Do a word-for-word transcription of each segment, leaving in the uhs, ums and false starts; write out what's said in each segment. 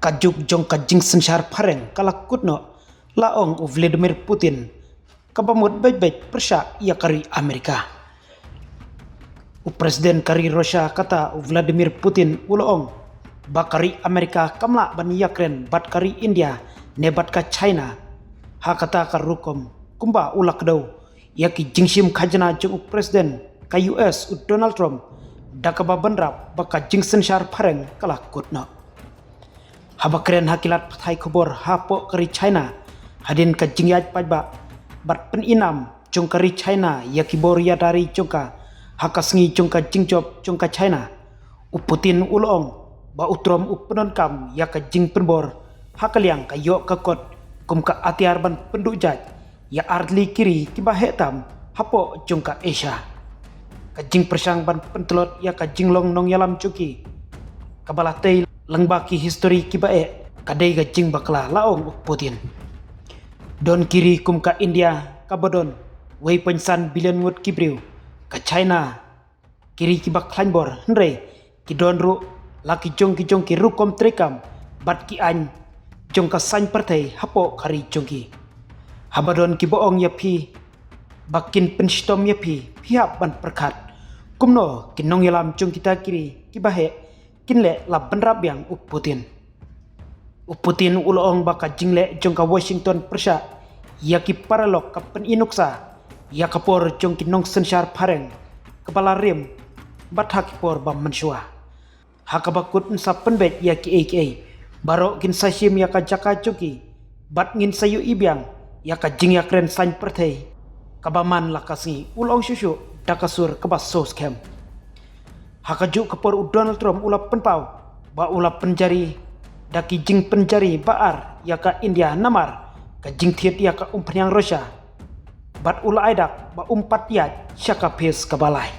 Ka juk jong ka jingsynshar phareng ka la kut noh, la ong u Vladimir Putin, kaba mut beit beit pyrshah ïa ka ri Amerika. U President ka ri Russia kata u Vladimir Putin u la ong ba ka ri Amerika kam lah ban ïakren bad ka ri India ne bad ka China ha kata ka rukom, kumba u la kdew ïa ki jingshim khajna jong u President ka U S u Donald Trump, da kaba bynrap ba ka jingsynshar phareng ka la kut noh. Haba kren ha ki lad pathai khubor hapoh ka ri China hadien ka jingïaid paidbah bad pyninam jong ka ri China ïa ki bor ïada ri jong ka ha ka sngi jong ka jingjop jong ka China, u Putin u la ong ba u Trump u pyndonkam ïa ka jingpynbor ha ka liang ka ïoh ka kot kum ka atiar ban pynduh jait ïa artylli ki ri kiba heh tam hapoh jong ka Asia. Ka jingpyrshang ban pyntlot ïa ka jinglong nongïalam jong ki kaba la tei lyngba ki histori kiba eh ka dei ka jingbakla, la ong u Putin. Don ki ri kum ka India kaba don wei point san billion ngut ki briew, ka China, ki ri kiba khlaiñ bor, hynrei ki don ruh la ki jong ki jong ki rukom treikam bad ki aiñ jong ka saiñ pyrthei hapoh ka ri jong ki. Haba don kiba ong ïa phi ba kin pynshitom ïa phi, phi hap ban pyrkhat kumno ki nongïalam jong kita ki ri kiba heh kin leh la bynrap biang, u Putin. U Putin u la ong ba ka jingleh jong ka Washington pyrshah ïa ki paralok ka pyni nuksa ïa ka por jong ki nongsynshar phareng kaba la rim bad ha ki por ba mynshuwa. Ha kaba kut yn sa pynbeit ïa kiei kiei, baroh kin sa shim ïa ka jaka jong ki bad ngin sa ïohi biang ïa ka jingïakren saiñ pyrthei kaba man la ka sngi, u la ong shuh shuh da ka sur kaba soskem. Ha kajuh ka por u Donald Trump u la pynpaw ba u la pynjari da ki jingpynjari ba ar ïa ka India namar ka jingthied ïa ka umphniang Russia, bad u la ai dak ba um pat ïaid sha ka phase kaba lai.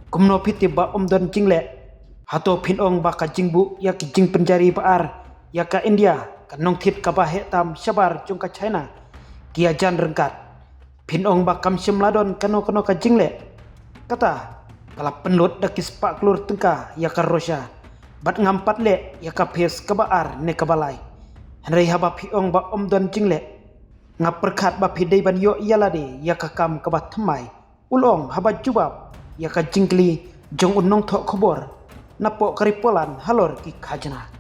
Kumno phi tip ba um don jingleh? Hato phin ong ba ka jingbuh ïa ki jingpynjari ba ar ïa ka India, ka nongthied kaba heh tam shabar jong ka China, ki ïajan ryngkat? Phin ong ba kam shym la don kano kano ka jingleh? Kata ka la pynlut da ki spah klur tyngka ïa ka Russia bad ngam pat leh ïa ka phase kaba ar ne kaba lai. Hynrei haba phi ong ba um don jingleh, nga pyrkhat ba phi dei ban ïoh ïa lade ïa ka kam kaba thymmai, u la ong haba jubab ïa ka jingkylli jong u nongthoh khubor napoh ka ri Poland halor ki khajna.